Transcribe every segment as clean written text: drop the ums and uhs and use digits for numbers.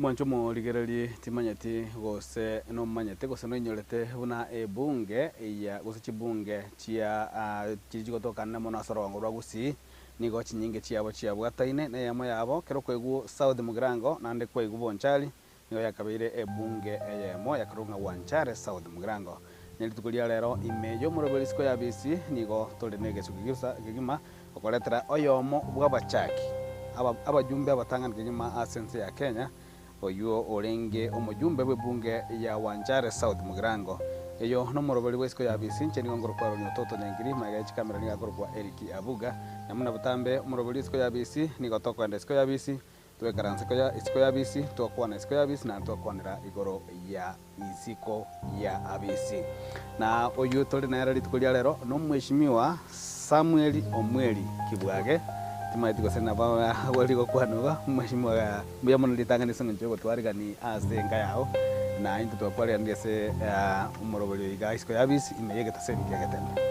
Omwancho omorigererie timanyeti gose nomanyete gose noinyorete buna ebunge ya gose chibunge chia chiria chigotoka anene mono ase orogongo rwa Gusii nigo chinyinge chiabo chiabwataine na eyemo yabo kero kwaigwa South Mugirango naende kwaigwa Bonchari nigo yakabeire ebunge eyemo yakarokwa ng'a Wanchare South Mugirango. Ne rituko ria rero ime y'omorwebe risiko ya Abisi nigo tore negesio kegima Okoretera oyomo bw'abachaki aba abajumbe abatang'ani kegima ase ense ya Kenya, oyio orenge omojumbe bw'ebunge ya Wanjare South Mugirango. Eyo nomoroberi bw'esiko ya Abisi, inche nigo nkorokwa Aroni Ototo Nyankiri, magega ye chikamera nigo akorokwa Eric Abuga. Na buna botambe omoroberi bw'esiko ya Abisi, nigo tokoenda isiko ya Abisi, Twekaranse koya isiko y'abisi, twakwana isiko y'abisi, naende twakwanera igoro ya isiko ya abisi. Na oyio tore nere rituko ria rero nomweshimiwa Samuel Omweri Kibwage, timanyeti gose nabo agwenerete gokwanwa iga, mweshimiwa mbuya mono ritang'ani ase eng'encho yogotwarigani ase enka yao, na intwe twakwariganirie ase omorobori oyo iga isiko y'abisi ime y'egetaseni kia Getembe.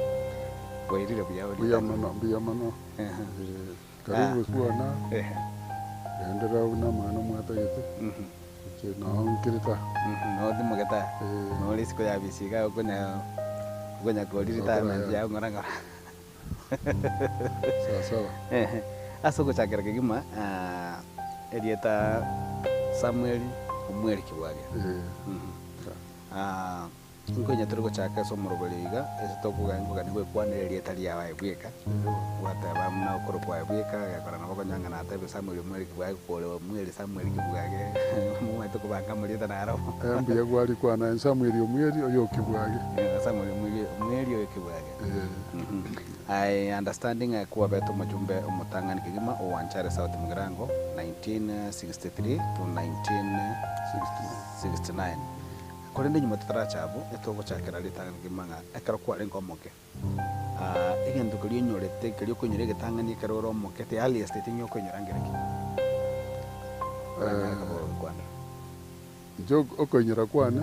Bwairire buya Mbuya mono, mbuya mono. Karibu bwana, genderera buna amang'ana omwatagete, inche nao nkirete aa. Noo timogete aa, nore isiko ya bisi iga okonya okonya kori retirement yao ng'ora ng'ora. Sawa sawa. Ase ogochakera kegima erieta Samuel Omweri Kibwage. Nkonya tore gochaka ase omorobori iga, ase tokogania nkogania goikwanera erieta riao aye bweka, gwateba buna okorokwa aye bweka, egekora nabo okonyora ng'a natebire Samuel Omweri Kibwage kore Omweri Samuel Kibwage, omanyete kobanga amarieta naro. Eh, mbuya gwarikwana aye Samuel Omweri oyo Kibwage. Eh, Samuel Omweri Omweri oyo Kibwage. Eh. I understanding ng'a kwabete omochumbe omotang'ani kegima o Wanchare South Mugirango 1963 to 1969. Korende nyuma totaracha abwo, etogochakera ritang'ani kegima ng'a ekero kwarenge omoke, egento keria onyorete, keria okoinyora egetang'ani ekero ore omoke, the earliest thing okoinyora nkereki? Oranyare koba ogokwanera. Inche okoinyora kwane,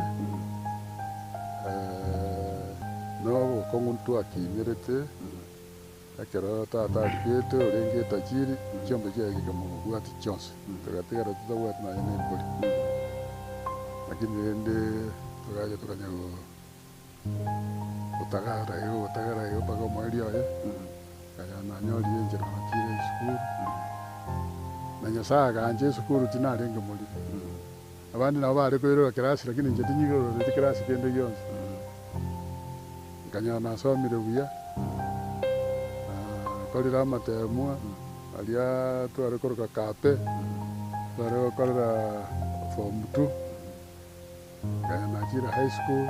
na obokong'u ntwakinerete, ekero tata arikete orenge etajiri, chiombe chiaye chikamobwati chionsi, togatigara totabwati nonya na embori. Lakini rende togacha tokanya gotagara igo gotagara igo mpaka omoerio oye, nkanyora nanyorire enchera nachire esukuru, na Nyasaye agancha esukuru tinarenge moriri. Abande nabo bare koirora kerasi lakini inche tinyirororeti kerasi kende gionsi. Nkanyora nasomire buya, nakorire amatemwa aria tware koroka kape, tware gokorera form two, nkanyora nachire high school,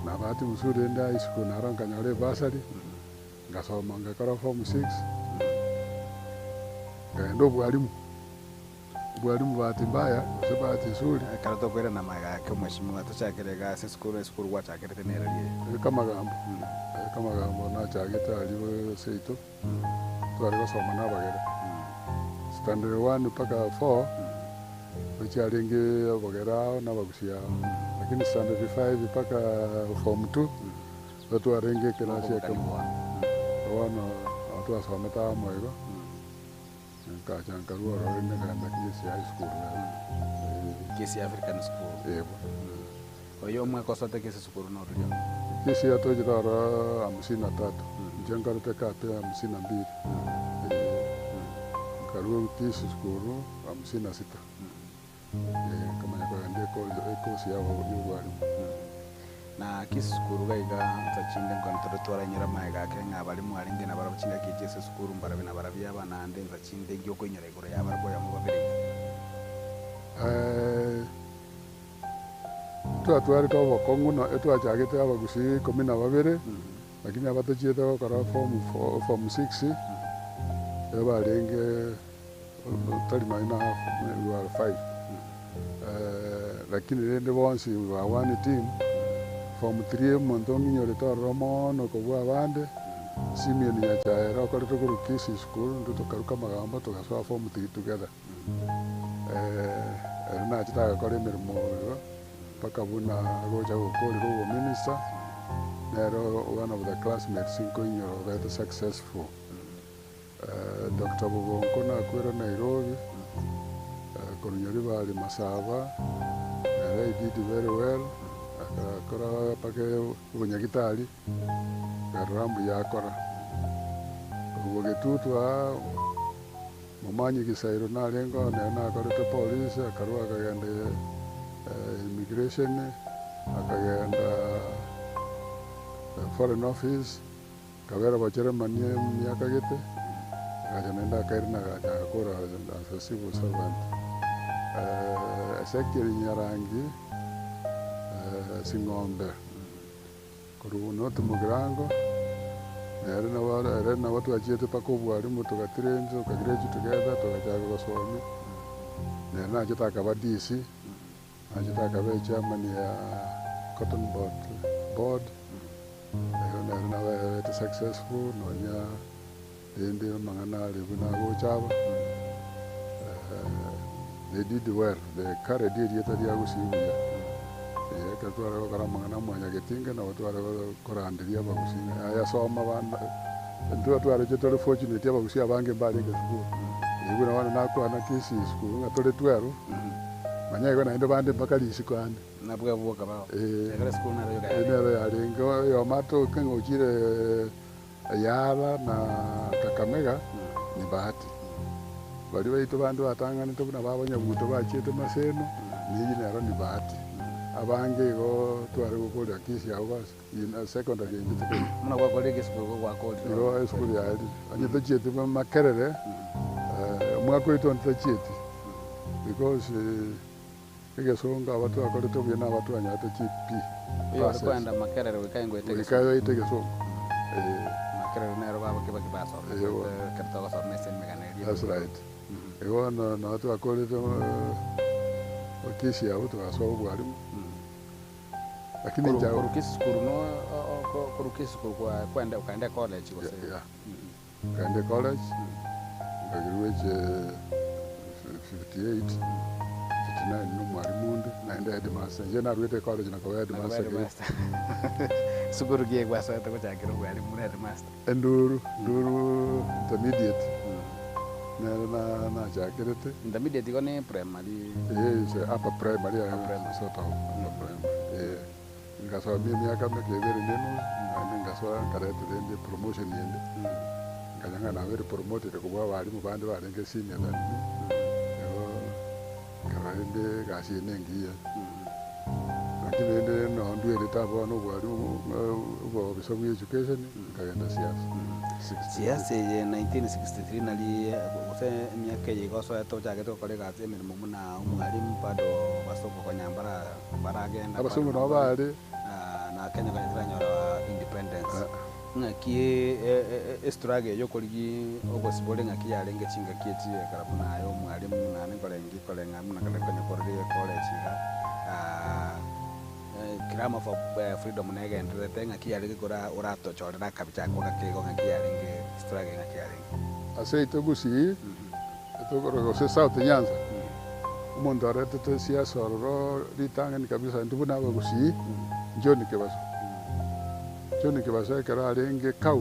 na bahati mzuri rende high school naro nkanyora ebursary, ngasoma ngakora form six, nkagenda obwalimu. Obwalimu bahati mbaya gose bahati nzuri. Ekero tokoirana magega ake omweshimiwa tochakere iga ase esukuru, esukuru gwachakerete nere riria? Ekamagambo, ekamagambo nachagete aria seito, tware gosoma na abagere, standard one mpaka four, chiarenge abagere ao na abagusia ao, lakini standard five mpaka form two, igo twarenge ekerasi ekemo. Bono nabo twasomete amo igo. Nkacha nkarua ororo rende nkagenda Kisii High School rero. Kisii African School. Eeh bono. Oyo omwaka osoete Kisii sukuru noruria? Kisii atochire ororo hamsini na tatu. Inche nkarute KP hamsini na mbili. Eeh. Nkarua Kisii sukuru hamsini na sita. Eeh nkamanya kogenda ekosi ya obwarimu. Naki esukuru iga iga nsa chinde nkone tore twarainyora amaega ake ng'a baria mwarenge nabarabwo chingaki echi ase esukuru mbarabio nabarabio aba naende nsa chinde inki okoinyora igoro yabarabwo oyomo babere iga. Twatwarete obokong'u na etwachagete abagusii ikomi na babere, lakini abatochiete gokora form four form six, ebarenge tari nonya na half we were five. Lakini rende bonsi we were one team, form three omonto ong'inyorete ororo mono kobua abande, Simeon Nyachae ere okorete korwa Kisii school, intwe tokaruka amagambo togasoa form three together. Ere nachete agakora emeremo igo mpaka buna agocha gokorera obominister, nere one of the classmates nkoinyora obete successful. Doctor Bogonko nakwire Nairobi, Korwa Nyaribari Masaba, nere he did very well, agakora mpaka obonyagitari, nkarora mbuya akora. Korwa Bogetutu aa, Momanyi Gisairo narenge oo nere nakorete polisi, akarwa akagenda immigration, akagenda foreign office. Akabera Bocheremani emiaka gete, agacha naende akairana agacha agakora as a civil servant. Ezekiel Nyarangi Sing'ombe korwa North Mugirango, nere nabo ere nabo twachiete mpaka obwarimu togatira inse tokagraduate together togachaka gosomia, nere nachete akaba DC, nachete akaba echairman ya cotton board board. Ero nere nabo aberete successful nonya rende amang'ana are buna agocha aba, they did well, they carried erieta ria Gusii buya. Eeh ekero tware gokora amang'ana a mwanyagetinge nabo tware koranderia abagusii ng'a yaya soma bana, intwe twaroche tore fortunate abagusii abange mbarenge esukuru. Eeh buna bono nakwana Kisii school ng'a tore 12, manya igo naende bande mpaka risiko ande. Nabwo abwo bakabao. Ee, Ekero esukuru naro yoka yarenge. nero yarenge oyomo atoke ng'a ochire Yala na Kakamega ni Bahati. Baria baito bande batang'anete buna baba Nyabuto bachiete Maseno, neyio nero ni Bahati. Abange igo tware gokorera Kisii abwo basi, ina secondary ende tikeri. Buna gwakorire egesukuru igo gwakorire. Igo esukuru yaerire. Onye tochieti Makerere, omwaka oito onde tachieti because. Egesongo aba twakorete buya naba twanyorete chi P Oyo ore passes. koenda Makerere goika ingoete Goika egesongo. oete egesongo eh. Makerere nero babo kebaki basoma Eeh bo. ekero togosoma ase emegano eria That's emechie. right. Igo bono nabo twakorete Kisii abwo togasoa obwarimu. Lakini Korwa inche korwa Kisii school no korwa Kisii school kwa kwenda okaenda ecollege gose? Yeah. Nkaenda ecollege, nkagraduate 58, 59 na omwalimu onde, naende headmaster. Inche naruete ecollege na koba Na koba headmaster kegima. headmaster. Sukuru ki egwasoete gochakera obwalimu buna headmaster? Enduru, Nduru Intermediate, nere na nachakerete. Intermediate igo ne primary? Eeh ase upper primary Upper primary. sort of upper primary, eh. Ngasomia emiaka emeke ebere na enusu, naende ngasoa nkareta rende promotion ende, nkanya ng'a nabeire promoted kobua abalimu bande barenge senior than me, igo nkarora rende egasi eye nengiya. Lakini rende noo ndwerete abwo bono obwalimu obobisa bwa education, nkagenda siasa, 63. Siasa eye 1963 nari gose emiaka eye iga osoete ochagete gokora egasi emeremo buna omwalimu bado basongo konya mbara. Baragenda Abasongo nabo baare. Na Kenya konya tiranyora independence. Ng'aki estruggle eye yokorigia obosibore ng'aki yarenge chingaki echi ekero buna aye omwalimu naende nkorenge koreng'a buna kare konya korire ecollege iga clamour for freedom negendererete ng'aki yarenge kora oratochorere akabicha ako gake igo ng'aki yarenge struggle ng'aki yarenge. Ase aito Gusii. Tokoroka gose South Nyanza, omonto aretete siasa ororo ritang'ani kabisa intwe buna abagusii, John Kebaso. John Kebaso ekero arenge kau,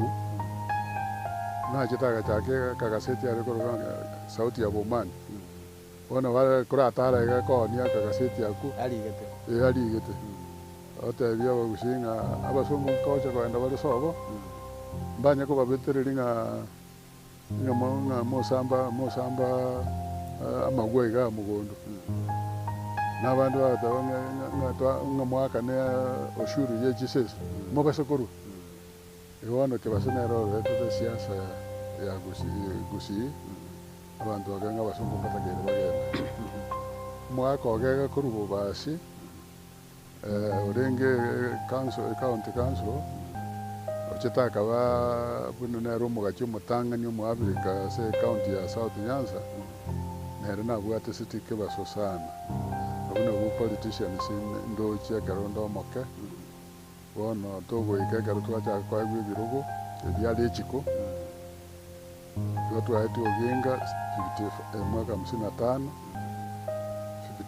nachete agachaka akagaseti are korokwa ng'a Sauti ya Bomani. Bono bare koratara iga koonia akagaseti akwo, Arigete. eh arigete. Otebia abagusii ng'a abasongo nkocha kogenda bare sobo, mbanye kobabetereria ng'a. Ng'a ng'a mosamba mosamba amagwa igaa mogondo. Na abande bagateba ng'a ng'a ng'a twa ng'a moakane ushuru ye chisese, mobase korwa. Igo bono Kebaso nere oretete esiasa ya Gusii Gusii, abanto bakaba ng'a abasongo mbatakeire bagende. Omogaka ogega korwa Bobasi. Orenge council, county council, ochete akaba buna nere omogachi omotang'ani omoafrika ase ecounty ya South Nyanza, nere nabwate city kebaso sana. Abwo nabwo politicians ndoche ekero onde omoke, bono togoika ekero twachaka koegwa ebirogo ebiare echiko, Igo twaetwe Oginga omwaka hamsini na tano,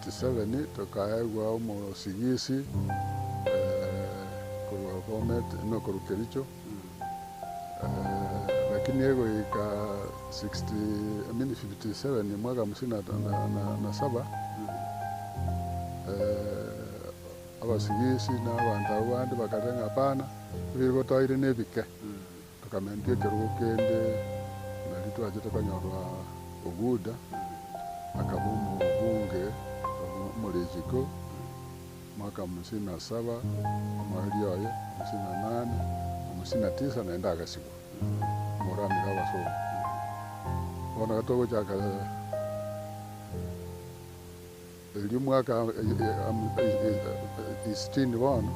57 tokaegwa omosigisi korwa Bomet no korwa Kericho, lakini. Lakini egoika 60 I mean 57 mwaka hamsini na saba, abasigisi na abanto abwo bande bakarora ng'a hapana, ebirogo twaire na ebike, tokamentwa ekerogo kende nario twachete konyorwa Oguda, akaba omobunge omorechiko mwaka hamsini na saba, omoerio oye hamsini na nane, hamsini na tisa naende agasibwa. Moramire abasomba. Bono iga togochaka erio mwaka sitini bono,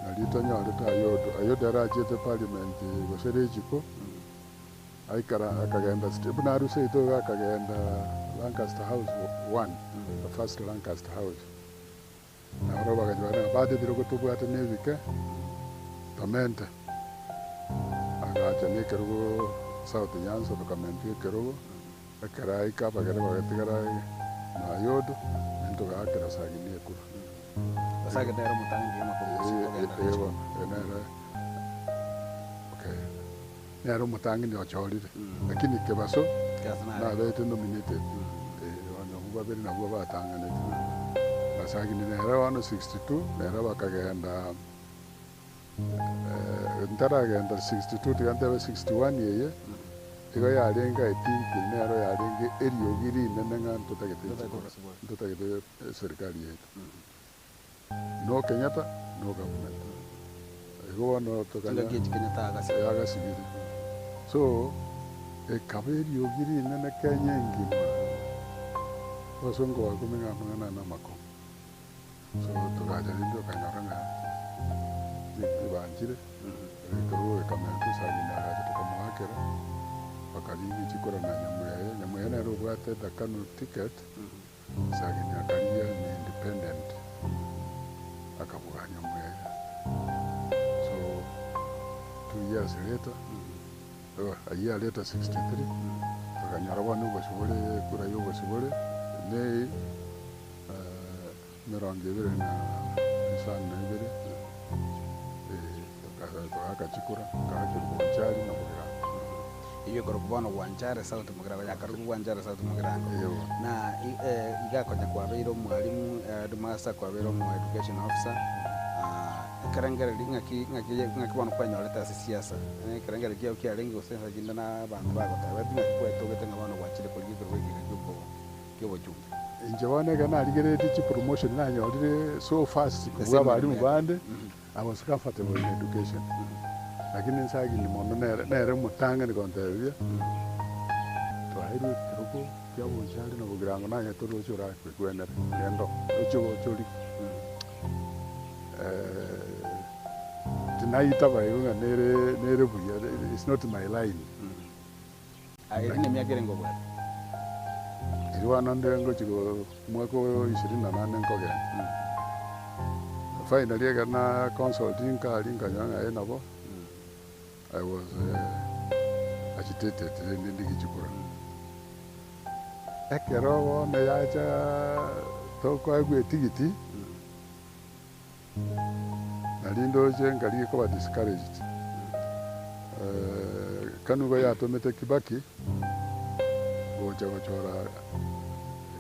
nario tonyorete Ayodo. Ayodo ere achiete parliament gose rechiko, aikara akagenda buna arure seito iga akagenda Lancaster House one, the first Lancaster House. Na barabwo bagachia ng'a bate ebirogo tobwate nebike, tomente. Agacha nekerogo South Nyanza tokamentwa ekerogo, ekero aika abagere bagatigara na Ayodo, naintwe togaakera Sagini ekura. Sagini nere omotang'ani kegima korwa gose kogenda Ee rechiko. bono, nere okay, nere omotang'ani ochorire, lakini Kebaso Kebaso nare. nabete nominated, bono abwo babere nabwo batang'anete. Sagini nere bono 62, nere bakagenda ntaragenda 62 tiga ntebe 61 eye, igo yarenge I think nero yarenge eriogi rinene ng'a ntotagete Ntotagete chikura, obosibore. ntotagete eserikali yaito. No Kenyatta, no government. Igo bono tokanya Chingaki echi Kenyatta agasibire. agasibire. So, ekaba eriogi rinene Kenya engima, abasongo bakumia ng'a amang'ana aya namakong'u. So togacha rende okanyora ng'a ebanchire, ekerogo gekamentwa Sagini agacha tokamoakera, bakarigia chikura na Nyamweya, Nyamweya nere obwate the Kanu ticket, Sagini akarigia ne independent, akabua Nyamweya. So 2 years later, a year later 63, tokanyora bono obosibore ekura ya obosibore May 22, togaaka chikura, togaakera Bonchari na Bogirango. Eywo ekorokwa bono Gwanchare South Mugirango, yakarokwa Gwanchare South Mugirango. Eeh. Na iga konya kwabeire omwalimu, headmaster, kwabeire omo education officer, ekerengererio ng'aki ng'aki ng'aki bono kwanyorete ase siasa, ekerengererio kiago kiarenge gose ensa chinde na abanto bagotebeti ng'aki kwetogete ng'a bono gwachire korigia ekerogo eke iga kioko kiobochumbe. Inche bono ekero narigereretie chipromotion nanyorire so fast kobua abalimu bande, I was comfortable in education. Lakini Nsagini mono nere nere omotang'ani kontebia, twaeirwe ekerogo kia Bonchari na Bogirango naye toroche orakegwenere, genda oche gocha origie. Tinaitaba igo ng'a nere nere buya, it's not my line. Eri na emiaka erenge obwate? Erio bono nde ngochia omwaka o 28 nkogenda. Finally ekero na consult nkari nkanyora ng'a eh nabo, I was agitated rende ndigie chikura. Ekero bono yacha tokoegwa etigiti, nari ndoche nkarigia koba discouraged. Kanu igo yatomete Kibaki gocha gochora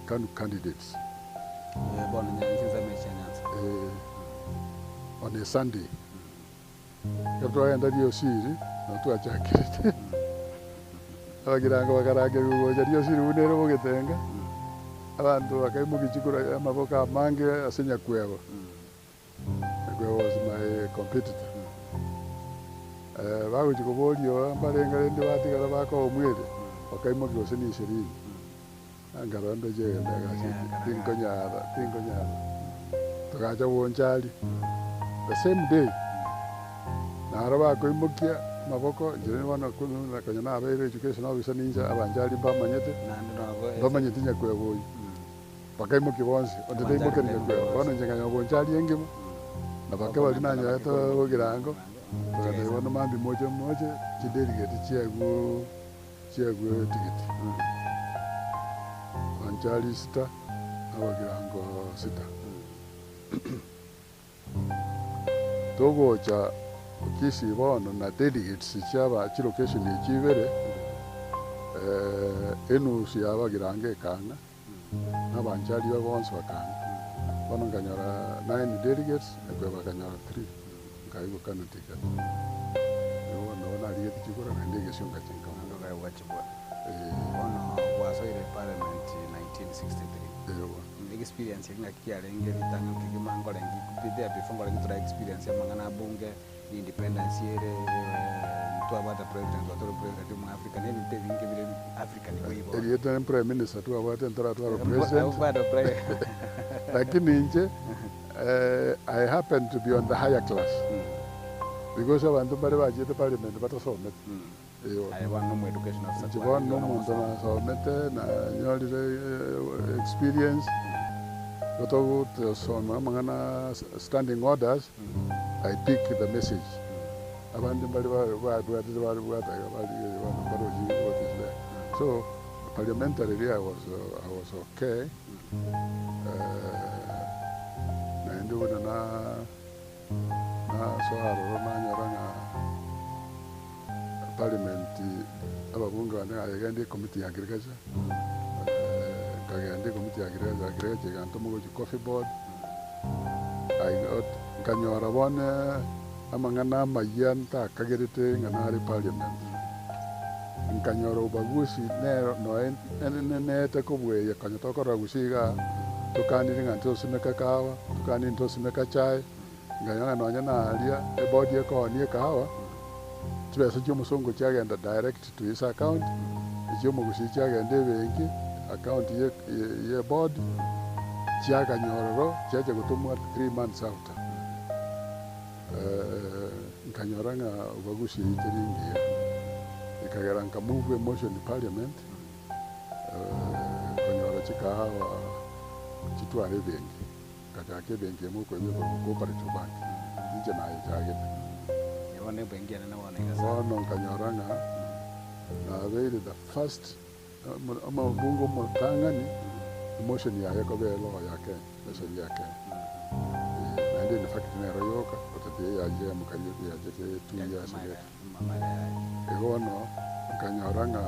Kanu candidates. Bono chinsemo echi chia Nyanza. On a Sunday. Ekero twagenda Riosiri, nabo twachakirete, abagirango bakarangerigwa gocha Riosiri buna ere bogetenga, abanto bakaimokia chikura amaboko amange ase Nyakwebo. Nyakwebo was my competitor. Bagochia koboria oo mbarenge rende batigara bakoa omwere, bakaimokia gose ni ishirini. Nkarora ndoche egento egasi tinkonyara tinkonyara. Togacha Bonchari the same day, naro bakoimokia amaboko inche bono konya nabeire education officer ninche abanchari mbamanyete, Naende nabo mbamanyeti Nyakwebo oyio. Bakaimokia bonsi, onde taimokeria Nyakwebo. Bono inche nkanyora Bonchari engima, na bake baria nanyorete Bogirango, togatebia bono mambia moche moche, chidelegate chiaigwe chiaigwe etigiti. Bonchari sita, na Bogirango sita. Togocha Kisii bono na delegates chiaba chilocation echi ibere, enusu yabo Girango ekang'a, na abanchari babo bonsi bakang'a. Bono nkanyora nine delegates, ekwe bakanyora three, nkaigwa Kanu ticket. Igo bono nabo narigeti chikura naende egesio ngachia nkabua. Naende okaigwa chikura. Eeh. Bono gwasoire parliament 1963. Eeh. Experience eye ng'aki kiarenge ritang'ani kegima nkorenge there before nkorenge tora experience amang'ana a bunge, independence ere ntwabwate president twatore president omo Africa na ebinto ebinge bire Africa nigo igo. Erieta ne prime minister twabwate ntoratwara president. Bado prime. Lakini inche I happen to be on the higher class because abanto mbare bachiete parliament batasometi. Eeh. Aye bono nomo education officer Inche bono nomonto nasomete nanyorire experience, gotogosoma amang'ana standing orders, I pick the message. Abande mbare babwatete babwata iga barigereria bono mbarochi what is there. So parliamentarily I was I was okay, naende buna na nasoa aroro nanyora ng'a parliament ababunge bande aye genda ecommittee ya agriculture, nkagenda ecommittee ya agriculture, agriculture egantoma gochia coffee board. I got nkanyora bono amang'ana amayia ntakagerete ng'a nare parliament. Nkanyora ubaguzi nero noe neete kobweyia konya tokorora gusii igaa, tokanire ng'a ntosimeke kahawa, tokanire ntosimeka chae, nkanyora ng'a nonye naria eboard ekoonia ekahawa, chibesa chia omosongo chiagenda direct to his account, echia omogusii chiagenda ebenki, account ye ye eboard, chiaganyororo chiacha gotomwa 3 months after. Nkanyora ng'a ubaguzi eyio teri engiya, ekagera nka move a motion in parliament, konyora chikahawa chitware ebenki, nkachaka ebenki emo okoigwa ekorokwa Cooperative Bank, ninche nayechagete. Bono ebenki enene bono iga sana. Bono nkanyora ng'a nabeire the first omobunge omotang'ani emotion yaye koba elaw ya Kenya, esheria ya Kenya. Naende in fact nero yoka, otatiga eyachire ya Mukariuki yachete 2 years later. Igo bono nkanyora ng'a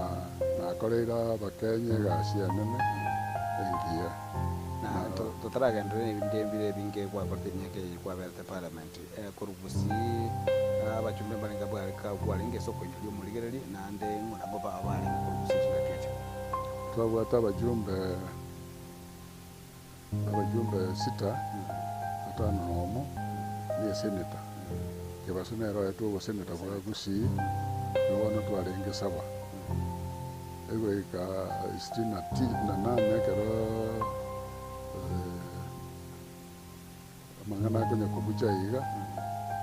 nakoreire abakenya egasi enene engiya. Na totaragenderera na ebinto bire ebinge gwakorete emiaka eye kwaberete parliament, korwa gusii abachumbe mbarenge bwarenge ase okoinyoria omorigereri naende ng'o nabwo barenge korwa gusii chingaki echio? Twabwate abajumbe abajumbe sita, batano na omo, na esenator. Kebaso nere oetwe obosenator bwa Gusii, igo bono twarenge saba. Egoika sitini na ti na nane ekero amang'ana akonya kobucha iga,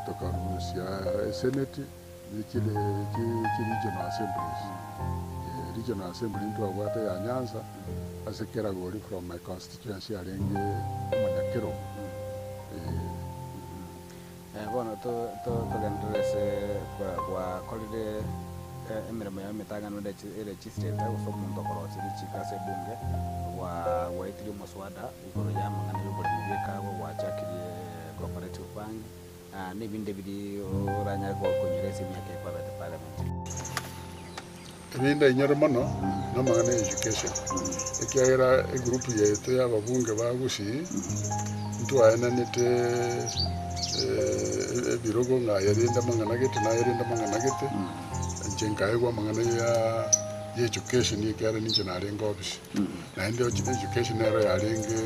tokarusia esenate na chire chi chi regional assemblies. Regional assembly ntwabwate ya Nyanza, ase Keragori from my constituency arenge omonyakerogo. Bono togenderere ase gwakorire emeremo yao emetang'ani ore elegislator gose omonto okorosia richiko ase ebunge, gwaetirie omoswada igoro ya amang'ana ya oboremi bwa ekahawa, gwachakirie cooperative bank, na ebinde biria oranyare konyora ase emiaka eye kwabete parliament. Ebinde inyore mono na amang'ana ya education, ekiagera egroup yaito ya ababunge ba Gusii, ntwaenanete ebirogo ng'a aye rende amang'ana gete naye rende amang'ana gete, inche nkaegwa amang'ana ya ya education ekiagera ninche narenge office. Naende education nero yarenge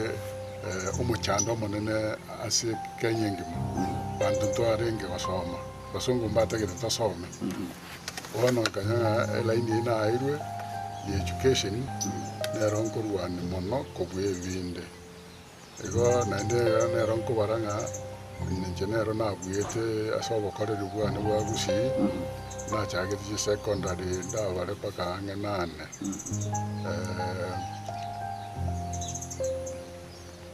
omochando omonene ase Kenya engima, abanto ntwarenge gosoma, abasongo mbatagete tosome. Bono nkanya ng'a elaini eyio naeirwe ya education, nero nkorwania mono kobua ebinde. Igo naende nero nkobara ng'a inche nero nabuete ase obokoreri bwane bwa Gusii, nachagete chisecondary ndabare mpaka ang'e nane.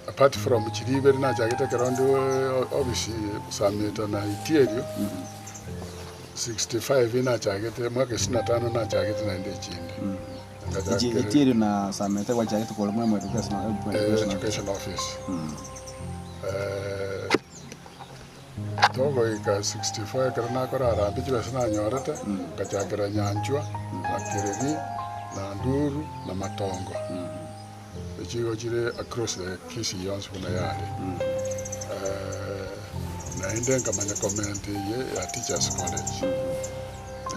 Apart from chiria ibere nachagete ekero nde office Sameta na Itierio, 65 nachagete mwaka isini na tano nachagete naende echinde. Ngachakera Itierio na Sameta gwachagete korwa mwa education education office. Togoika 64 ekero nakora harambee chibesa nanyorete, ngachakera Nyanchwa, na Kereri, na Nduru, na Matongo. Echi igo chire across the Kisii yonsi buna yare. Naende nkamanya comment eye ya Teachers College.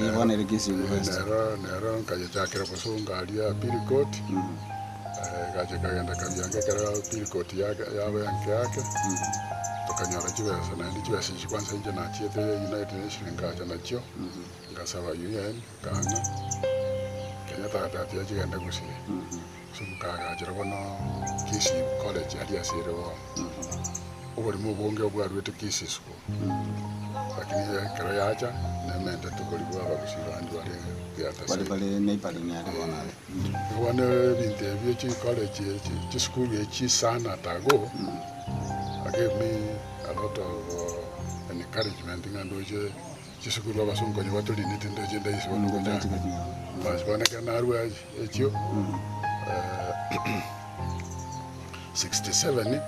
Eye bono ere Kisii University. Nero nero nkayechakera bosongo aria Appeal Court, egacha ekagenda kabianga ekero Appeal Court yake yaba enke ake, tokanyora chibesa naende chibesa echi kwanza inche nachiete United Nation nkacha nachio, ngasaba UN, nkang'a, Kenyatta agateba tiga chigende gusii. So nkaagachera bono Kisii College aria ase ere bono. Oborimo obonge obwaruete Kisii School. Lakini ekero yacha, nementete oborimo abagusii bande bare the other Bari side. bare neighboring aria bono are. Igo bono ebinto ebio chicollege echi, chisukuru echi sana tago, gave me a lot of encouragement ng'a ndoche chisukuru abasongo konya batorinete ndoche ndaisi bono gochaka. Basi bono ekero narua echio, 67,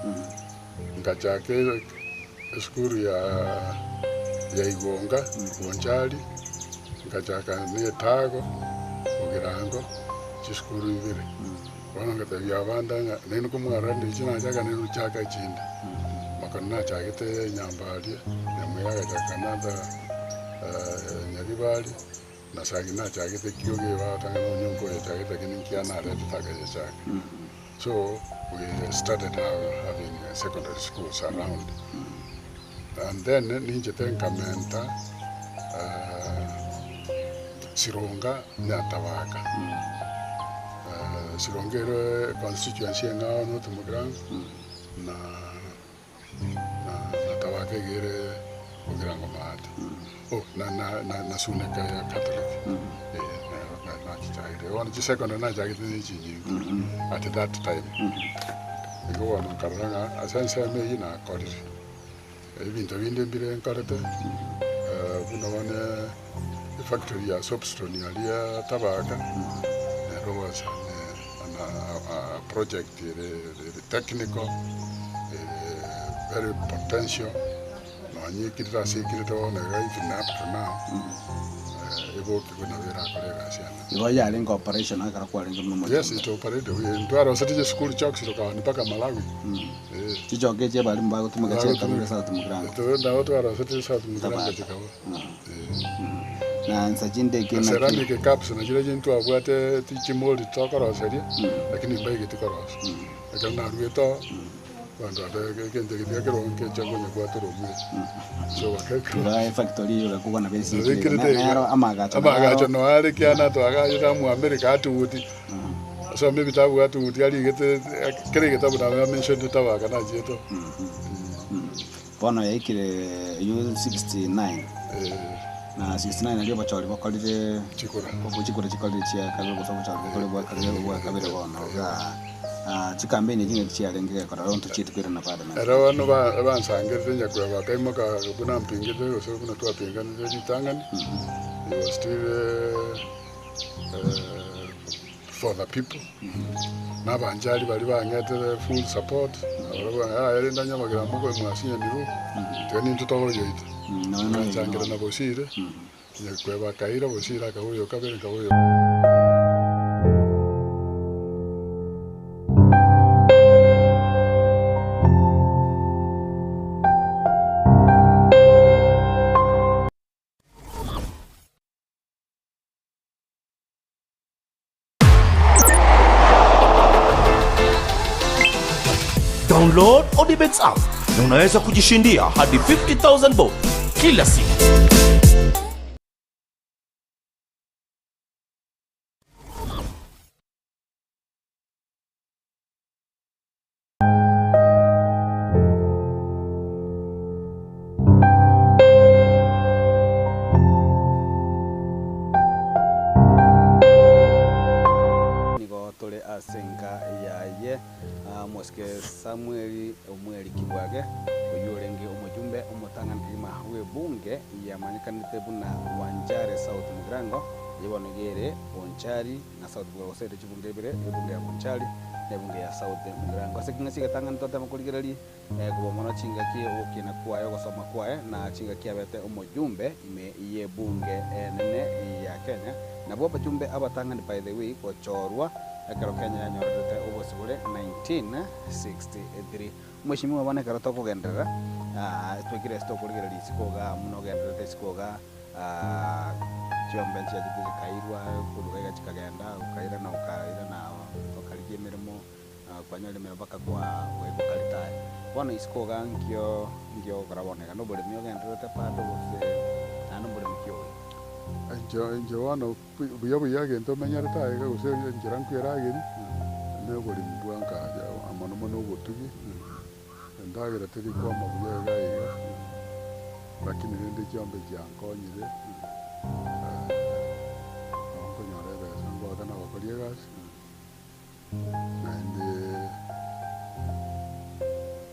ngachaka esukuru ya ya Igonga, Bonchari, ngachaka na Etago, Bogirango, chisukuru ibere. Bono ngatebia abande ng'a nainwe komwarora ndichi nachaka nainwe chaka echinde. Makoni nachagete Nyambaria, Nyamweya agachaka another Nyaribari, na Sagi nachagete Kioge bagotanga na Onyonka oyo ochagete lakini nkiya naretete akayechaka. So we started having secondary schools around. And then ninchete nkamenta Sironga na Tabaka. Sironga ere constituency eng'ao North Mugirango na na na Tabaka iga ere Mugirango Maate. Oh, na na na na Suneka ya Catholic. Eh, nero na- nachichagete. Bono chisecondary nachagete na echinyinga at that time. Igo bono nkarora ng'a ase ensemo eyio nakorire. Ebinto binde mbire nkorete, buna bono efactory ya soapstone aria Tabaka, nero was an a project ere ere technical, ere very potential, nonye ekirete ase ekirete bono iga even up to now, eboki nabo erakore egasi ande. Igo yarenge operation ekero kwarenge buna omojumbe. Yes, it operated. Ntwarosete chisukuru chalks tokaoni mpaka Malawi. Eh. Chichoka echi abalimu bagotumeka chiakarure South Mugirango. Nabo twarosete South Mugirango chikaba. Na nsa chinde eke naki. Ceramic cups nachio chiria ntwabwate chimori tokoroseria, lakini mbaigeti korosia. Ekero naruete oo, abanto babe egento eke tiga keronge nkecha konya gwatora omweri. So bakekora. Iga efactory eyio egakogwa nabo esikire iga. Nabekirete iga. Nero amagacho Amagacho noyo are kiana twagachete amo America atuguti. Asome ebitabu atuguti arigete kera egetabu nabo amentionete tabaka nachiete oo. Bono yaikire eyio 69. Eh. Na 69 aria obochori bokorire Chikura. Chikura chikorire chia kabere gose obochori bokorire bwa kabere bwa kabere bono igaa. Chikampeni echi ng'aki chiarenge gekora rero ntochieti koirana parliament. Ere bono bansangerete nyakweba bakaimoka buna mpingete gose buna twapinganete ritang'ani, he was still for the people. Na abanchari baria bang'etete full support, nabarabwo yaya rende onye amagena mokoe mwasinyanirwe, tiga nintwe togoyoita. Nganchangerana bosire, nyakweba akaira bosire akaba oyo kabere nkaba oyo. Download Odibets app na unaweza kujishindia hadi 50000 bob kila siku. Nigo tore ase enka yaye omosike Samuel Omweri Kibwage, oyio orenge omojumbe omotang'ani kegima bw'ebunge yamanyekanete buna Wanjare South Mugirango, eyio bono iga ere Bonchari na South Mugirango gose ere chibunge ibere, ebunge ya Bonchari Nebunge ya South Mugirango. Ase ekeng'ese egetang'ani twatema korigereria kobua mono chingaki ogokina kwaye, ogosoma kwaye, na chingaki abete omojumbe ime y'ebunge enene ya Kenya. Nabwo abajumbe abatang'ani by the way gochorwa ekero Kenya yanyorerete obosibore 1963. Omweshimiwa bono ekero tokogenderera twaikire ase tokorigereria isiko igaa buna ogendererete isiko igaa. Chiombe nchiachete chikairwa korwa iga chikagenda, okairana okairana okarigia emeremo, kwanyora emeremo mpaka kwa goika okaretire. Bono isiko iga nkio nkio ogokora bono iga, na oboremi ogendererete bado gose naende oboremi ki oyo? Inche inche bono buya buya egento omenyerete aye iga gose enchera nkwerageria, na oboremi bwa nka mono mono obotugi. Endagera teri kwama buya iga iga, lakini rende chiombe chiankonyire, nabo nkonyora ebesa ngoaka na abakori egasi, naende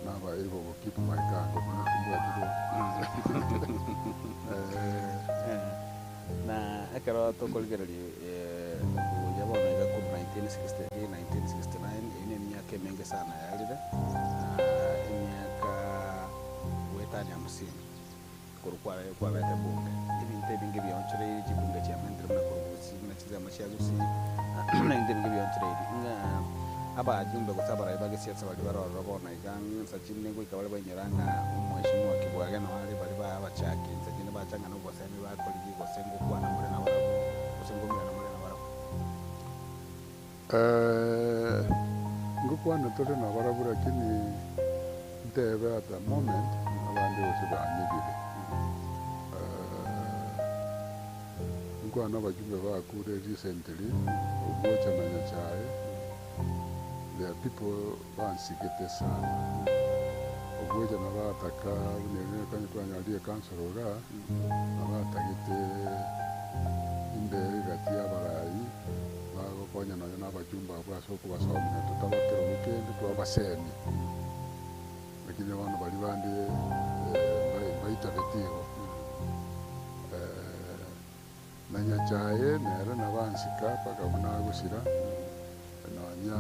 naba able go keep my car ngomanya timbwati loan. Na ekero tokorigereria obuya bono iga korwa 1963, 1969, eyio na emiaka emenge sana yarire, emiaka goetania hamsini korwa kware kwabete bunge. Ebinto ebinge bionchoreiri chibunge chiamentire buna korwa gusii buna chinsemo chia gusii, na ebinto ebinge bionchoreiri ng'a abajumbe gose abarai ba gesiasa baria bare ororo bono iga ng'a chinde goika bare bainyora ng'a omweshimiwa Kibwage noo are baria ba abachaki inse chinde bacha ng'a nobosemi bakorigia gose ngokwana more nabarabwo gose ngomirana more nabarabwo. Ngokwana tore nabarabwo lakini ntebe at the moment abande gose banyebire. Nkwane abajumbe bakure recently, Obwocha na Nyachae, there are people bansigete sana. Obwocha nabataka buna ere ekero twanyorire ecouncil igaa, nabatagete imbe egati y'abarai bagokonya nonya na abachumba abwo ase okobasomia na totaba kerogo kende twabasemia. Lakini bono baria bande mbaitabeti igo. Na Nyachae nere nabansika mpaka buna agosira, nonya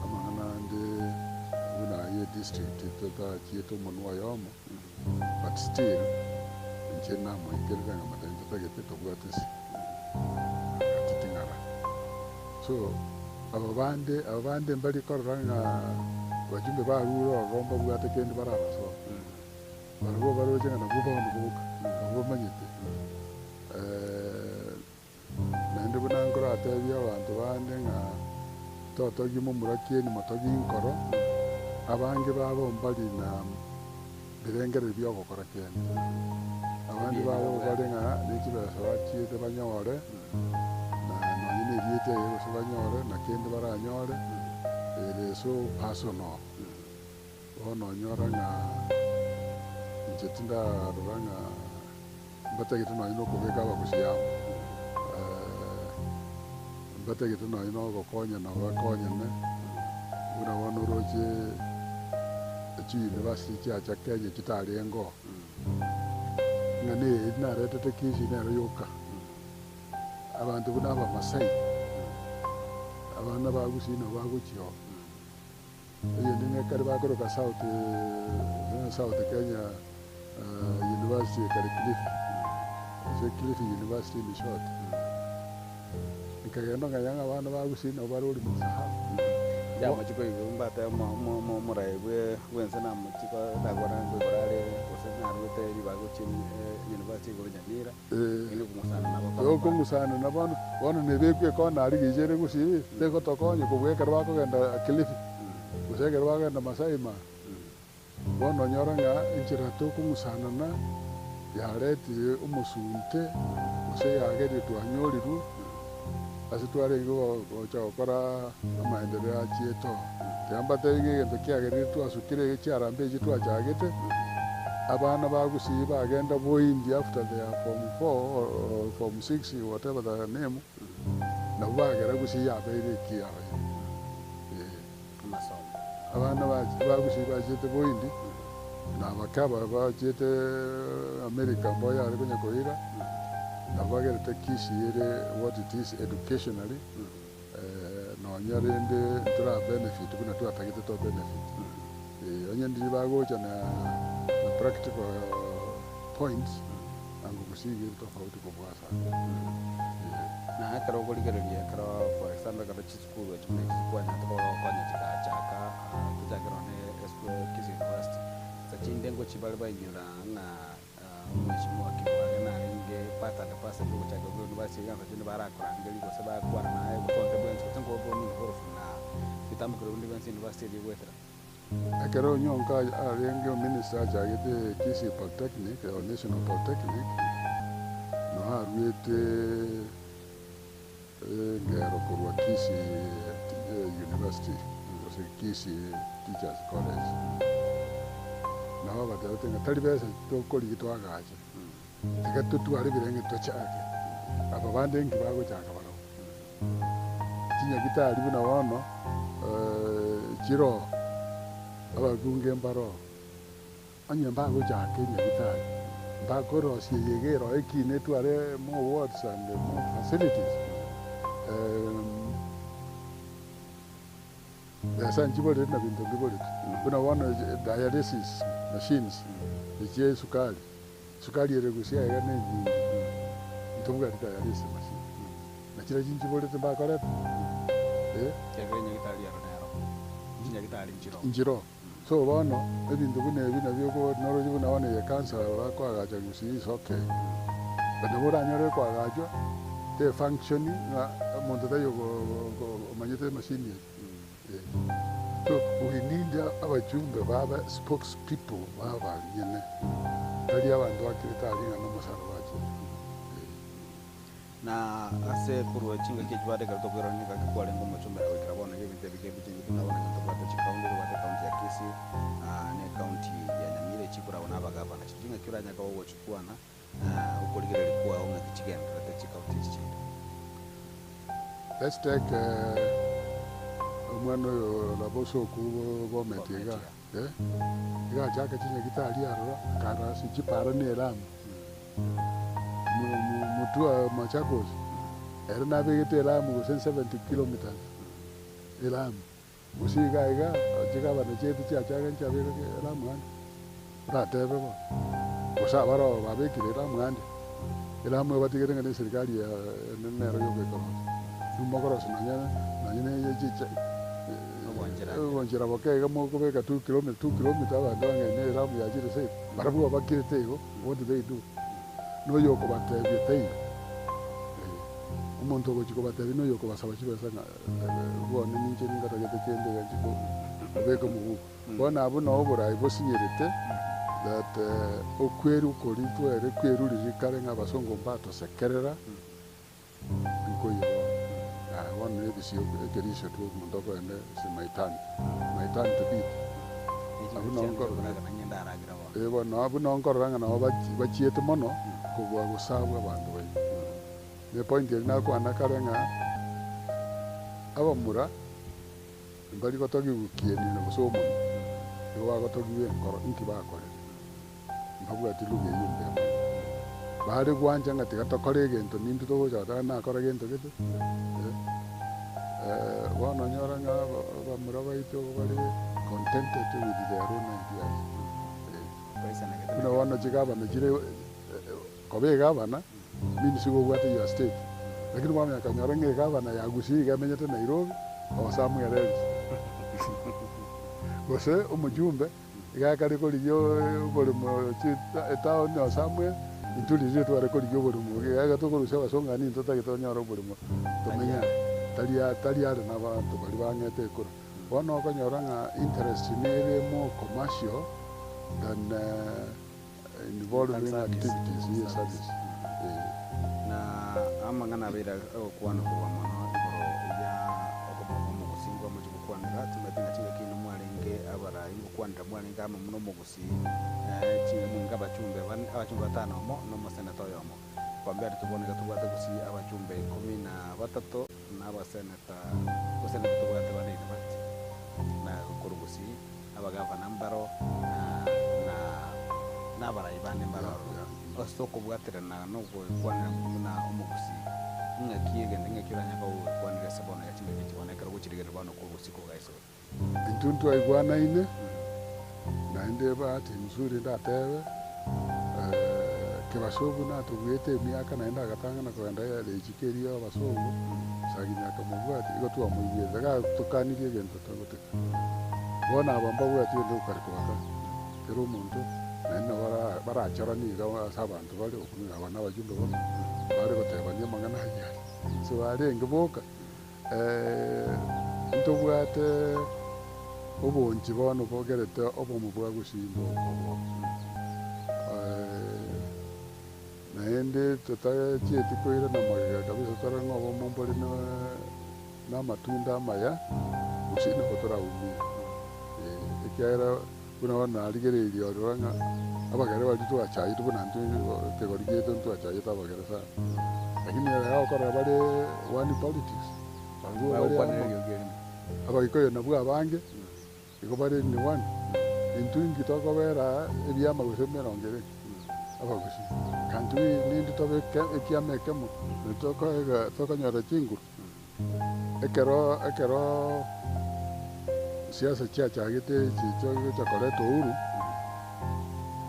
amang'ana ande buna ayio edistrict totachiete omonwa oyomo, but still inche namoikerire ng'a motebie ntotagete tobwate ase agatiting'ara. So aba bande aba bande mbari korora ng'a abachumbe barure ororo mbabwate kende barabasoe. Barabwo baroche ng'a nabwo bono boka, nabwo bamanyete. Naende buna nkoratebie abanto bande ng'a totogie momura kieni motogie nkoro, abange babo mbari na birengererio bia ogokora kende. Abande babo bare ng'a ne chibesa bachiete banyore, na nonye na erieta eye gose banyore, na kende baranyore, ere so personal. Bono onyora ng'a inche tindarora ng'a mbatagete nonye na okobeka abagusia amo, mbatagete nonye na ogokonyana bakonyane, buna bono oroche chiuniversity chiacha Kenya chitarenge oo, ng'a na eri naretete Kisii nero yoka, abanto buna abamasai, abana ba Gusii nabo bagochia oo. Eyende nekare bakoroka South South Kenya University ekare Kilifi, gose Kilifi University in short. Nkagenda nkanyora ng'a abana ba Gusii nabo bare ori mosahau. Nchamochie koigwa mbate omorai bwense namochie nakwana nkoigora are gose narwete ribaga gochia university igoro Nyamira. Tokong'usana na bono, bono nebekwe ekona aria gicha ere gusii, tegotokonya kobua ekero bakogenda Kilifi, gose ekero bakogenda Masai Mara. Bono onyore ng'a enchera tokong'usanana yaretire omosunte, gose yagerire twanyorirwe, ase twarenge gocha gokora amaendeleo achiete oo. Tiga mbatebi ng'a egento kiagerire twasukire iga chiarambe echi twachagete, abana ba Gusii bagenda boindi after their form four or form six whatever the name, nabwo bagera Gusii yabeire eki yabeire. Eh. Amasomo. Abana ba ba Gusii bachiete boindi, na abake aba bachiete America mboyo are konya koira, nabwo bagerete Kisii ere what it is educationally. Nonya rende ntora benefit buna twatagete to benefit. Onye ndiri bagocha na na practical points ango gose iga ere tofauti kobua ase aya. Na ekero okorigereria ekero for example ekero chisukuru echi buna echi chikwanyete koba gokonya chigachaka tochake nonye esukuru ya Kisii University, nsa chinde ngochia bare bainyora ng'a Omweshimiwa Kibwage narenge part and parcel yogochaka kwa university iga nsa chinde barakorangeria gose bakwana naye gose onde bwensi gose nkoba buna involved na bitambokero binde bionsi university eria egoetera. Ekero Onyonka arenge ominister achagete Kisii Polytechnic or National Polytechnic, noo aruete engero korwa Kisii University gose Kisii Teachers College. Nabo babatebete ng'a tari besa tokorigia toagache, tiga totware ebirenge tochake. Aba bande inki bagochaka barabwo? Chinyagitari buna bono chiroo, ababunge mbaroo, onye mbagochaka enyagitari, mbakorosia eye iga eroo ekina etware more wards and more facilities, besa nchiborete na binto mbiborete. Buna bono dialysis machines echi chia esukari, Sukari ere gose aiga nenyinge, ntobwati dialysis machine. Na chiria chinchiborete mbakorete eh. Kiagera enyagitari ero nero, chinyagitari nchiroo. Nchiroo. So bono, ebinto buna ebi nabio oko noroche buna bono eye cancer bakoagacha gusii is okay. But nabo oranyore ekoagachwa, te function ng'a omonto taiyo omanyete emachine eye. Eh. So we need abachumbe babe spokes people ba abanyene, tari abanto bakirete aria ng'a nomosara bachire. Eh. Na ase korwa chingaki echio bare ekero tokoirana nigo gaki kwarenge omochumbe na goikera bono iga ebinto ebike ebichencheti buna bono ekero tobwate chikaunti tobwate ekaunti ya Kisii na ekaunti ya Nyamira echi koragwa na abagavana. Chiria chingaki oranyare koba ogochikwana okorigereria kwao ng'aki chigendererete chikaunti echi chinde. Let's take omwana oyo Labosoku Bomet iga eh, iga achake chinyagitari aroro akarora ase chipara na elamu Mutua Machakos ere nabegete elamu gose 70 kilometers elamu gose iga iga chigavana chiaito chiachaka nchiabeka elamu ande oratebe bono gose abaroo babekire elamu ande elamu ebatigete ng'a na eserikari ya nero yogoikorosa intwe mokorosa nonye nonye na chicha obonchera boke iga mokobeka two kilometer two kilometer abanto bang'e na elamu yachire safe barabwo babakirete igo what do they do? Noyo okobatebia taiyo omonto ogochia kobatebia noyo okobasaba chibesa ng'a bono ninche ningatagete kende iga nchie kobeka omoguko. Bono abwo noo oborai bosinyerete that okwerwa koria twere kwerwa riria kare ng'a abasongo mbatosekerera nkoiyo bono. Yaya bono na ebisio ekerisio tu omonto okogenda it's my turn, my turn to eat. Abwo noo nkorora eh bono abwo noo nkorora ng'a nabo bachiete mono kobua gosabwa abanto baino. Na epoint eria nakwana kare ng'a abamura mbari gotogigwa kieni na gose omonwa, nigo bagotogigwa enkoro inki bakorire. Mbabwati lugha eyio mbuya mono. Bare gwancha ng'a tiga tokore egento nintwe togocha goteba nakora gento gete eh, bono onyore ng'a abamura baito igo bare contented with their own ideas eh. Buna bono chigavana chire koba egavana means igo obwate your state, lakini kwamanya konyora ng'a egavana ya Gusii iga emenyete Nairobi or somewhere else gose omochumbe. Iga akare korigia oboremo etown or somewhere, intwe riria tware korigia oboremo iga iga tokorusia abasongo aa nintwe totagete tonyore oboremo tomenye aa. Tari tari are na abanto baria bang'ete ekura. Bono okonyora ng'a interest nere more commercial than involving activities ye service eh. Na amang'ana abeire agokwana korwa mono igoro ya okomoka omogusii nkwamochie gokwanera, timanyeti ng'a chingaki inwe mwarenge abarai ngokwanera mwarenge amo buna omogusii mwenga abachumbe bane abachumbe batano omo na omoseneta oyomo. Compared to bono iga tobwate gusii abachumbe ikomi na batato na abaseneta gose nabo tobwate bane university na korwa gusii. Abagavana mbaro, na na abarai bande mbaro aroro, ase okobwaterana na ogoekwanera buna omogusii. Ing'aki egento ng'aki oranyare kogokwanera ase bono iga chingaki echi bono ekero ogochirigereria bono korwa bosiko iga ase ore? Intwe ntwaigwanaine, naende bahati nzuri ndatebe, Kebasongo natobuete emiaka naende agatang'ana kogenda richiko erio abasongo, Sagini akamobwatia, igo twamoigwete, gatokanirie egento togotiga. Bono aba mbabwati gento gokare kobaka kera omonto, naende nabo barachoranie iga ase abanto bare, okwo aba nabajumbe bono, bare gotebania amang'ana ayio aria, inse barenge boka. Ntobwate obonchi bono bogerete obomo bwa gosimba okobo. Naende totachieti koirana magega kabisa tore ng'a obomo mbore na amatunda amaya gose nabo toraumie. Ekiagera buna bono narigereirie ororo ng'a abagere baria twachayete buna intwe ekegori giaito ntwachayete abagere sana. Lakini ere agokorera bare one politics, barabwo bare Bagokwanera amo, eriogi erimo. Abagikuyu nabwo abange, igo bare in one. Intwe inki tokobera aa ebiama gose emerongo ere abagusii. Can't we nindi tobe ekiama ekemo na tokoega tokonyora chinguru? Ekero ekero siasa chiachagete echi chigocha koreta uhuru,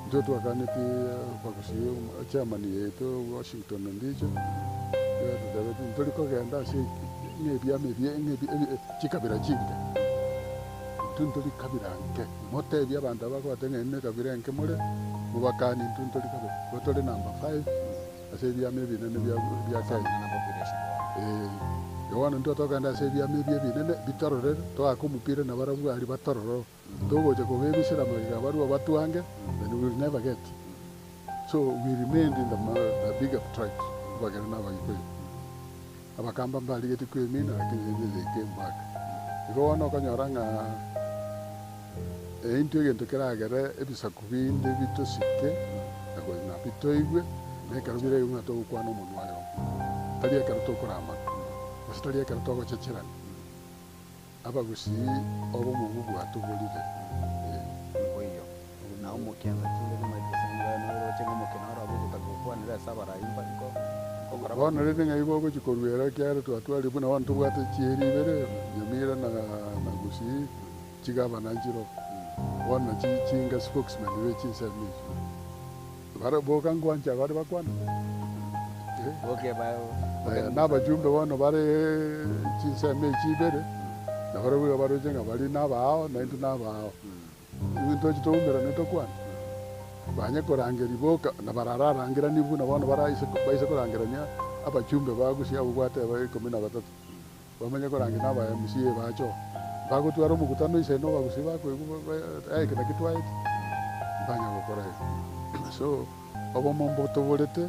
intwe twakanetie abagusii chairman yaito Washington Ondicho, nigo atotebetie ntori kogenda ase ng'a ebiama ebi ng'a ebi ebi chikabira chinke, intwe ntori kabira nke, motebie abanto aba bagote ng'a inwe ekabira enke more, mobakanie intwe ntori kabira, igo tore number five. Ase ebiama ebinene bia bia Kenya. Ee, bono intwe togende ase ebiama ebi ebinene bitororere, toake omopira nabarabwo aria batororo. Togocha kobebisera magega barue batwange, then we will never get. So we remained in the the bigger tribes, Abagere na Abagikuyu. Abakamba mbarigetie kwemina lakini rende they came back. Igo bono okonyora ng'a intwe egento keragere ebisaku binde bitosike na na bitoigwe, na ekero biraigwe ng'a togokwana omonwa oyomo. Tari ekero tokoramana, gose tari ekero togochecherana. Abagusii obomo obwo bwatoborire, ee. Mboiyo. Na omokiansa chinde nimaete gose ng'a noroche ng'a omokina ore abwo ogotaka gokwanera ase abarai mba nko nkokora Bono rende ng'ai bogochia koruera ekiagera twatwarire buna bono tobwate chieri ibere, Nyamira na na Gusii, chigavana nchiroo. Bono nachi chinga spokesman be chinsemo echio. Bare boka nkwancha bare bakwane? Eh. Boke ba Aya nabajumbe bono bare chinsemo echi ibere, nabarabwo iga baroche ng'a baria nabao naintwe nabao. Intwe ntoche toumerane tokwane? Banye korangeria boka, na barararangeranie buna bono baraise baise korangerania abajumbe ba gusii abwo gwateba ikomi na batato, bamanye korangeria na aba MCA bache oo. Mbagotwara omokutano ise na abagusii bakoigwa ba ba eke naki twaete, mbanya gokora igo. So, obomo mbotoborete,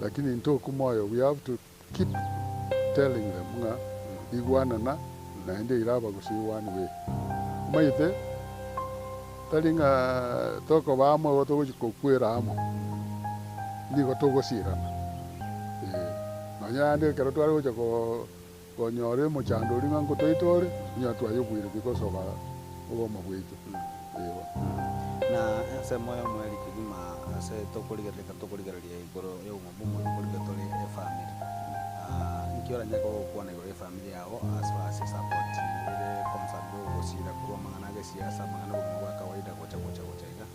lakini intokwa moyo, we have to keep telling them ng'a igwanana naende ira abagusii one way. Omanyete, tari ng'a tokoba amo igo togochia kokwera amo, nigo togosirana, eh. Nonya naende ekero tware gocha ko konyora omochando oria ng'a nkotoita ore, onye twayobuire because of obomo bwaito, eh bono. Na ensemo y'omoerio kegima ase tokorigereria ekero tokorigereria igoro y'obogima bw'omonto nkorigereria tore efamiri. Inki oranyare gokwana igoro y'efamiri yago as far as esupport ere concerned ogosira korwa amang'ana a gesiasa, amang'ana obogima bwa kawaida gocha gocha gocha iga,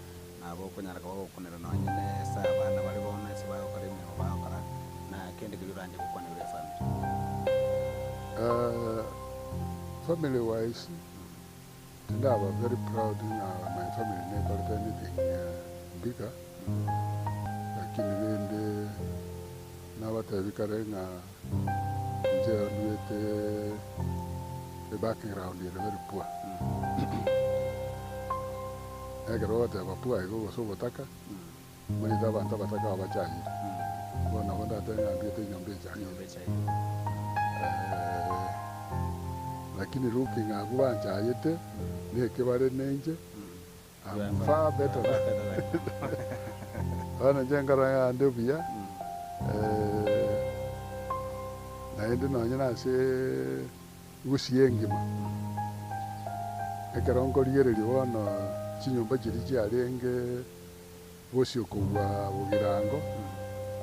nabo okonyara koba gokunera nonye na ase abana bare bono ase bagokora emeremo bagokora, na kende keria oranche gokwana igoro y'efamiri. Family wise, tindaba very proud ng'a my family nekorete anything bigger, lakini rende nabatebi kare ng'a inche nduete ebackground ere very poor. Ekero ogoteba poor igo gose obotaka, omanyete abanto abataka aba bachayire. Bono nabo ndatebe ng'a nduete enyomba echayire. Enyomba echayire. Lakini looking abwo banchayete, neke bare nenche, I'm far better than bono inche nkorora ng'a ande buya, naende nonye nase gusii engima, ekero nkorigereria bono chinyomba chiria chiarenge bosio kobua bogirango,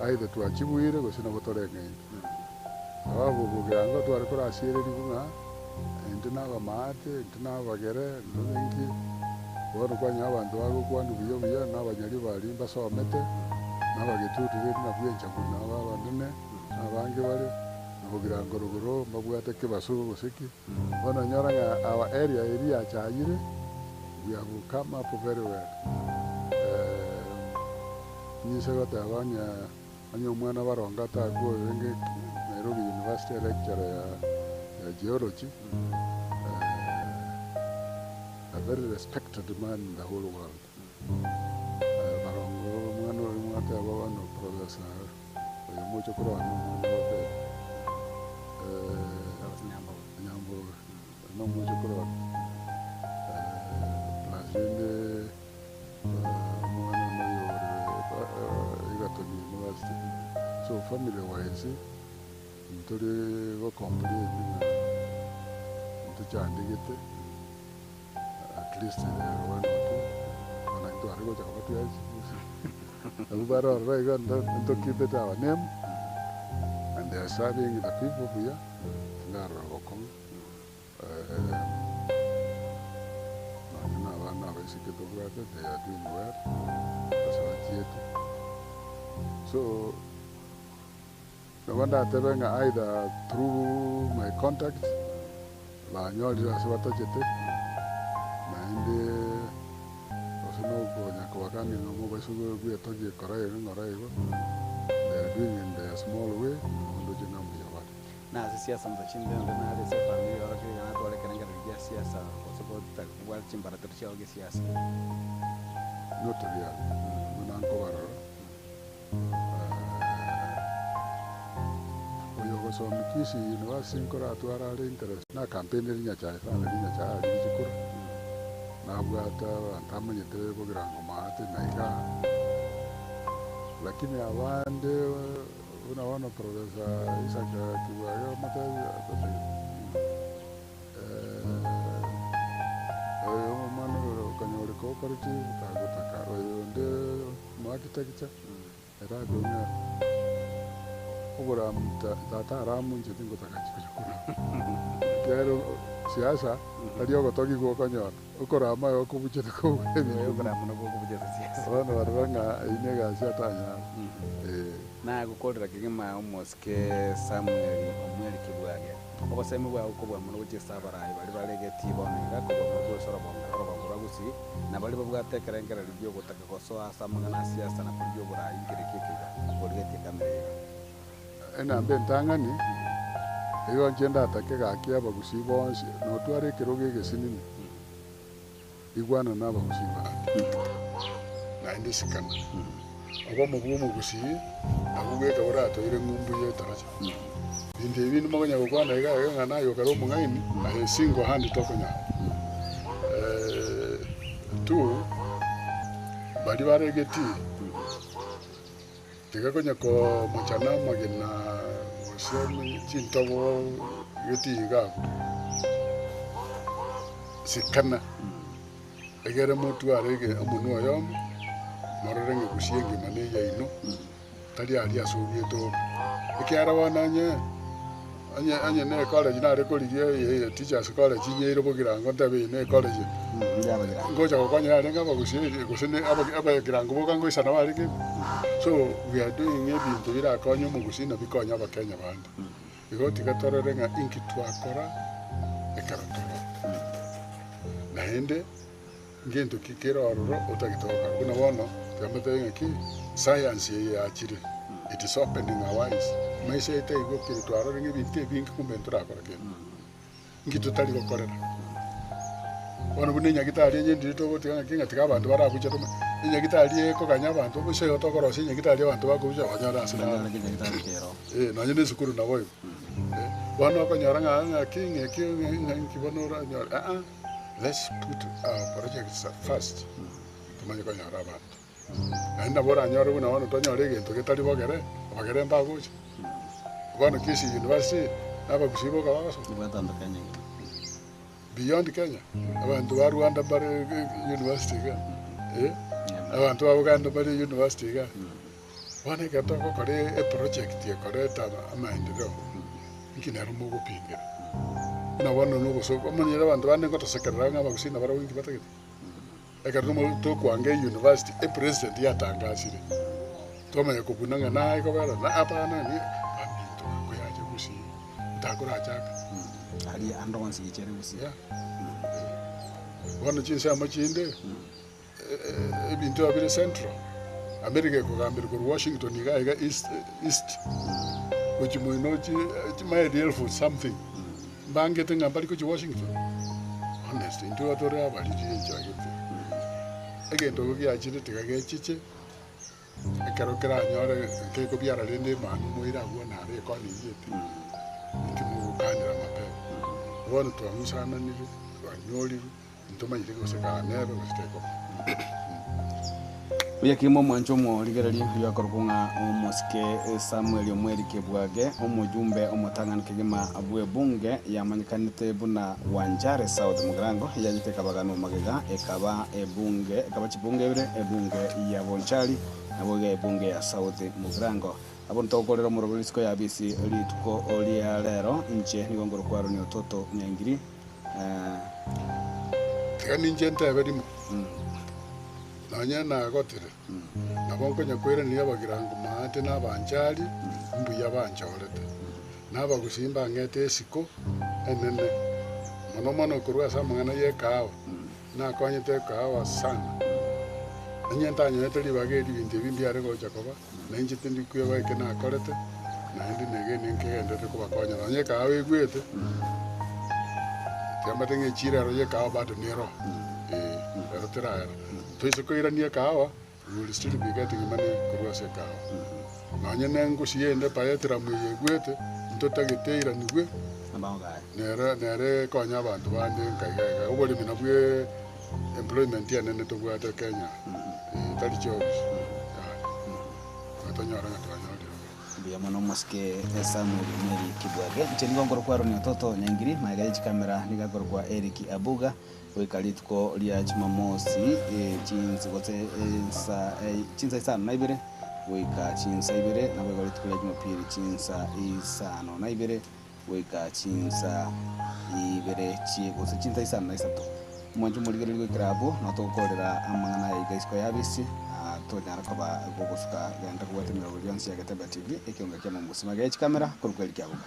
either twachibuire gose nabo toreng'aine. Sababu bogirango tware korasiererigwa ng'a intwe na abamaate, intwe na abagere, intwe na inki, bono kwanyora abanto bagokwanwa buya buya na abanyaribari mbasomete, na abagetutu rende nabwo enchagu nabo abanene, na abange bare, na bogirango rogoro mbabwate kebaso gose ki. Bono onyora ng'a our area eria yachayire, we have come up very well. Ninse goteba onye Onye omwana baronge atakwa orenge Nairobi University lecturer ya ya geology, a very respected man in the whole world. Barongo omwana oria mwateba bono Professor oyo moche korora na omwana obe Nyamboga, na omoche korora plus rende Omwana noyo ore Egerton University. So family wise ntore go complain ng'a ntochandegete at least there are one or two bono intwe tware gocha koba twensi abwo bare ororo iga nto keep it our name and they are serving the people buya tindarora bokong'u. Nonya na abana abaiseke tobwate they are doing well ase bachiete. So nabo ndatebe ng'a either through my contacts banyorire ase batachete, naende gose na okonya kobakania ng'a mobaise gwetogia kora iga ng'ora igo, they are doing in their small way, nabo ndoche ng'a mbuya bare. Na ase siasa nsa chinde onde nare ase efamiri yorokia iga natware ekerengererio gia siasa gose gotaka kobwata chimbaratero chiao gesiasa. Not really, buna nkobarora, oyo ogosomia Kisii University nkoratware are interest na campaign ere Nyachae sana riria Nyachae arenge chikura, nabwate abanto amanyete bogirango maate na igaa, lakini abande. Buna bono Professor Isaac Kibwage omotebi atatagete oyo omwana oyo okonyoreka okoreti tagotaka, oyo onde omo architecture ere akong'a oboramu tata aramoncheti ngotaka chikonya korama. Ekiagera siasa tari ogotogigwa okonyora, okorama igo okobuchete kobua ebinto binde. Okorama nabwo okobuchete siasa. Bono barora ng'a eyio na egasi atanyare. Ee. Nagokorera kegima omosike Samuel Omweri Kibwage, obosemi bwao kobua mono gochia ase abarai baria bare egetii bono iga, kobua mono gocha orobongo orogongo rwa Gusii, na baria babwate ekerengererio gi'ogotaka gosoa ase amang'ana a siasa na korigia oborai nkereki ekeiga korigetie ekamera iga. Enamba entang'ani, igo inche ndatake gaki abagusii bonsi, notware ekerogo egesinini, igwana nabagusii bande, naende sikana. Obomo bw'omogusii nabwo bweka boratoire ng'umbu y'etaracha. Binto ebi binde mokonya gokwana iga iga ng'a naye okare omong'aini, aye single hand tokonyara. Two, baria bare egetii, tiga konya komochana amagena gose chintobo getii iga abwo, sikana. Egere motware omonwa oyomo, morore ng'a egusia engima neyaino, tari aria ase obiete obe. Ekiagera bono onye onye onye ne ecollege nare korigia eye teachers college inyeire bogirango ntebe eye ne ecollege, ngocha gokonya yarenge abagusia gose ne abagirango boka ngoisana barenge. So we are doing ebinto birakonye omogusii na bikonye abakenya bande. Igo tiga torore ng'a inki twakora ekero tore. Naende ngento ki kere ororo otagete gokora. Buna bono tiga mbatebie ng'aki science eye yachire, it is opening our eyes. Maiso aito aigokire twarorire ng'a ebinto ebinge kumbe ntorakora kende. Inki totari gokorera? Bono buna enyagitari enye ndiri togotiga ng'aki ng'a tiga abanto barabuche tome, enyagitari ekoganya abanto bosa igo tokorosia enyagitari abanto bakobucha banyore ase naro. Eh, nonye na esukuru nabo igo. Eh, bono okonyora ng'a ng'aki ng'eki ng'a nki bono oranyore aa, let's put our projects first, tomanye konyora abanto. Naende nabo oranyore buna bono tonyore egento getari bogere, abagere mbagocha. Bono Kisii University, na abagusii boka bagosoma. Beyond Kenya, abanto ba Rwanda mbare university iga, eh, abanto ba Uganda mbare university iga. Bono ekero togokora eproject ekoreta amaendeleo. Inki nero mogopingera? Buna bono nobosoku, omanyire abanto bande ngotosekerera ng'a abagusii nabarabwo inki batagete? Ekero tomo tokoanga euniversity, epresident yatangasire, twamanya kobuna ng'a naye kobera na abana ni baminto koyacha gusii, ntakorachaka. Aria ande onsi gichere gusii. Yeah. Bono chinsemo chinde, ebinto ebi bire central, America ekogamberwa korwa Washington iga iga east east, gochia moino chi chimaili elfu something, mbangete ng'a mbari gochia Washington? Honestly, intwe iga tore abariri enchera gete, egento ekio giachire tiga gechiche, ekero keranyore nkekobiara rende emanu moire abwo naro ekona eyio ete, inki mogokanera mapema. Bono twang'usananire, twanyorirwe. Ntomanyeti gose kaa nebe gose tekoba. Buya kegima omwanche omorigereria oyio akorokwa ng'a omosike Samuel Omweri Kebwage, omojumbe omotang'ani kegima bw'ebunge yamanyekanete buna Wanjare South Mugirango, yachete ekabaganwa magega ekaba ebunge ekaba chibunge ibere, ebunge ya Bonchari naboigo ebunge ya South Mugirango. Abwo ntogokorera omorobio risiko ya bisi rituko ria rero, inche nigo nkorokwa Aroni Ototo Nyaingiri. Tiga ninche ntebe rimo, nonya nagotire, nabo nkonya koiraneria abagirango maate na abanchari mbuya banchorete, na abagusii mbang'ete esiko enene, mono mono korwa ase amang'ana y'ekahawa, nakonyete ekahawa sana. Onye ntanyorete ribaga eri ebinto ebi mbiare gocha koba, na inche tindi kweba eke nakorete, naende negene nkegenderere kobakonya. Nonya ekahawa egwete, tiambate ng'a echiro ero y'ekahawa bado nero, eh, ero teraera. Toise koirania ekahawa, we will still be getting money korwa ase ekahawa. Nonya na engusi ende paye etiramu eye egwete, ntotagete eiranigwe, nere nere ekonye abanto bande nka iga iga. Oboremi nabwo employment enene tobwate Kenya, eh, tari jobs, yaya. Tonyore ng'a twanyorire oboremi. Mbuya mono omosike Samuel Mary Kibwage. Inche nigo nkorokwa Aaron Ototo Nyaingiri, magega ye chikamera nigo akorokwa Eric Abuga, goika rituko ria Jumamosi chinsa gose ensa chinsa isano na ibere goika chinsa ibere, naboigo rituko ria Jumapili chinsa isano na ibere goika chinsa ibere chie gose chinsa isano na isato. Mwanche omorigereria goikera abwo, nabo togokorera amang'ana aya iga isiko y'abisi, na tonyare koba gogosuka genda kobwata emeroberi yonsi ya Getembe TV, ekeongo kia Mombusima gee chikamera korwa kweri kiabuga.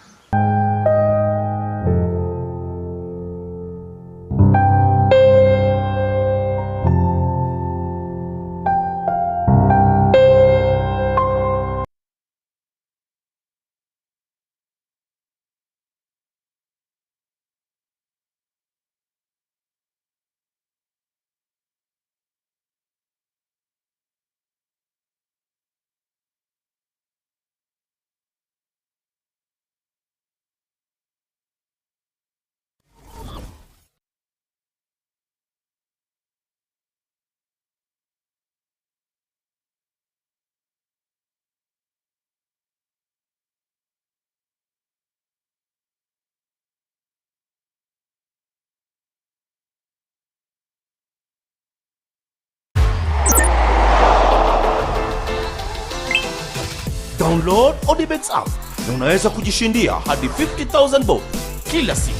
Download Odibets app na unaweza kujishindia hadi 50000 bob kila siku.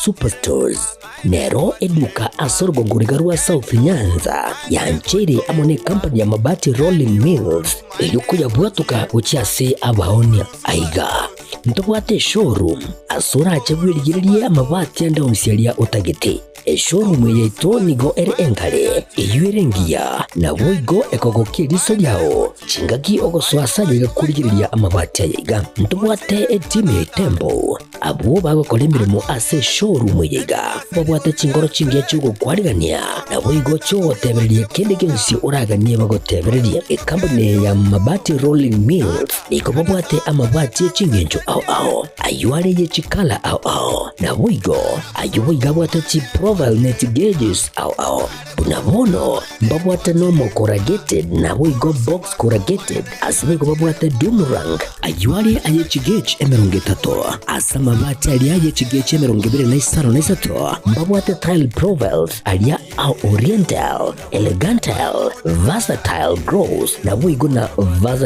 Superstores nero eduka ase orogongo riga rwa South Nyanza yancheire amo ne company ya Mabati Rolling Mills erio koyabwatoka gochia ase abaonia. Aiga ntobwate eshowroom ase orache bwerigererie amabati ande onsi aria otagete. Eshowroom eye yaito nigo ere enkare, eyio ere engiya, naboigo ekogokia eriso riao. Chingaki ogosoa ase aye iga korigereria amabati aya iga. Ntobwate etimu ya Itembo, abwo bagokora emeremo ase eshowroom eye iga. Babwate chinkoro chingiya chi'ogokwarigania, naboigo chi'ogotebereria kende gionsi oraganie bagotebererie. Ekampuni eye ya Mabati Rolling Mills nigo babwate amabati e chingencho ao ao, ayio are ye chikala ao ao, naboigo ayio boigo abwate chiprof. profile ne chigeges ao ao. Buna bono mbabwate normal corrugated naboigo box corrugated ase boigo babwate doomerang. Ayio are aye chigauge 30, ase amabati aria aye chigauge 25 mbabwate tile profiles aria a oriental, elegantile, versatile gross naboigo na versatile.